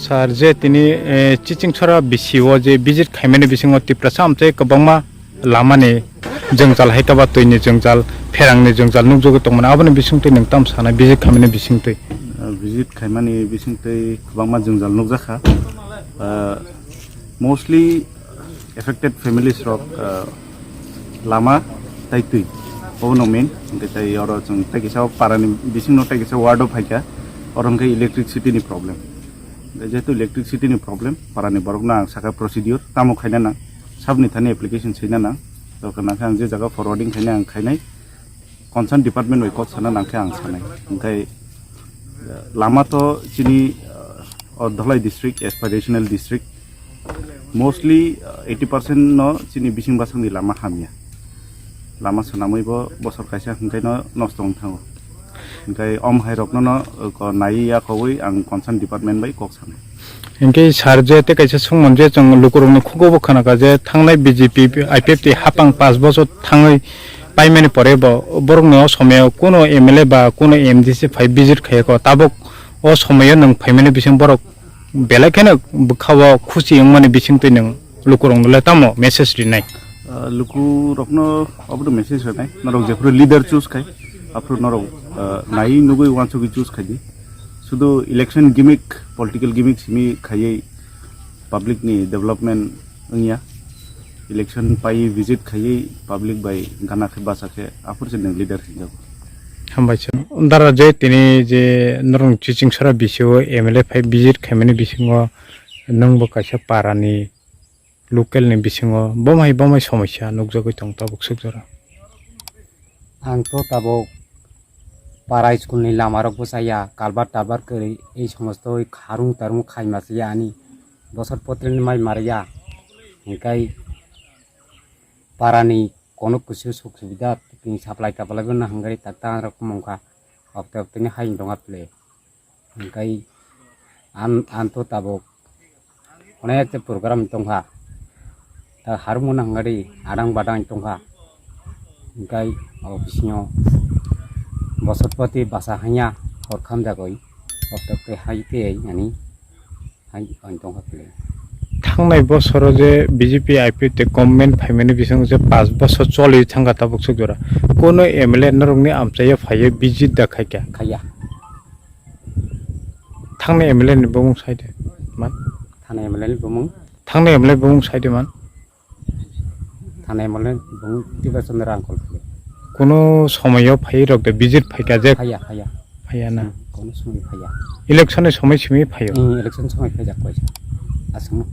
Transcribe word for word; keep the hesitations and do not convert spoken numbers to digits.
Sir, je tini, eh, Chichingchora B C o je visit khaimani bisingo Tiprasa amchai kwbangma lamani jwngjal, hai khe ba twini jwngjal, pherangni jwngjal nukjagwi tongmani, aboni bisingtwi nwng tamo sanai visit khaimani bisingtwi? Uh, visit khaimani bisingtwi kwbangma jwngjal nukjakha. Uh, mostly affected families rok, uh, lama tai twi, obono main. Hwnkhe tai oro chwng tai kisa parani bisingno tai kisa ward o phaikha, oro hwnkhe electricity ni problem. Jehetu electricity ni problem, parani borokno ang sakha procedure tamo khaina nang, sabni thani application sina nang, to kana khe ang je jaga forwarding khaina ang khainai, concern department bai kok sana nang khe ang sanai. Hwnkhe, uh, lama to chini, uh, o Dhalai district, aspirational district, mostly, uh, eighty percent no chini bising basangni lama hamya. Lama swnamwi bo bosor kaisa hwnkhe no nosto wng thango. Hwnkhe om hai rokno no, uh, ko nai ya kowi ang concern department bai kok sanai. Hwnkhe sir, je tei kaisa songmon je chwng lukurokni khugo bo khwnakha je thangnai B J P I P F T hapang pash bochor thangwi paimani pore bo borokni o somoyo kuno M L A ba kuno M D C phai visit khaiya kho, tabuk o somoyo nwng phaimani bising borok belai kheno bwkha-o khusi wngmani bisingtwi nwng lukurokno le tamo message rinai? Ah, lukurokno obono message rinai, norok jephuru leader choose khai, aphuru norok, ah, nai nugwi uansugwi choose khai di. Sudu election gimmick, political gimmick simi khaiwi public ni development wngya. Election pai visit khaiwi public bai gana khe bacha khe aphuru se nwng leader hinjago. Hambai se. Dara je tini je norok Chichingchora B C o M L A phai visit khaimani bisingo nwng bo kaisa para ni local ni bisingo bomai bomai somosya nukjagwi tong tabuk swk jora. Ang to tabuk para school ni lama rok bwchaya, kalbar talbar kwrwi, ei somosto kharung tarung khaima chaya ani bosor potri ni mai mariya, hwnkhe para ni kono kusu suk subida tini supply taplai bo nahangari tak ta rok mungkha, okte okte ni hai tongha ple. Hwnkhe an, an to tabuk onek te program tongkha. Ta harmon hwnkhe adang badang tongkha. Hwnkhe o bisingo bosotpoti basa hanya hor khamjagoi. Okte okte hai tei ani hai ani tongkha pele. Thangnai bosoro je B J P I P F T government phaimani bisingo je pash bosor choli thangkha tabuk swk jora. Kono M L A norokni amchaio phaiyo visit da khaikha? Khaiya. Thangni M L A ni bumung sai de man. Thangni M L A ni bumung? Thangni M L A bumung sai de man. Thangni M L A ni bumung Tiba Chandra Angkol phai. Kuno somoyo phai rok de visit phai ka je? Phaiya, phaiya. Phaiya na? Hmm, kuno somoy phaiya. Election ni somoi simi phaio? Hmm, election somoi phai jak koi. Aswk.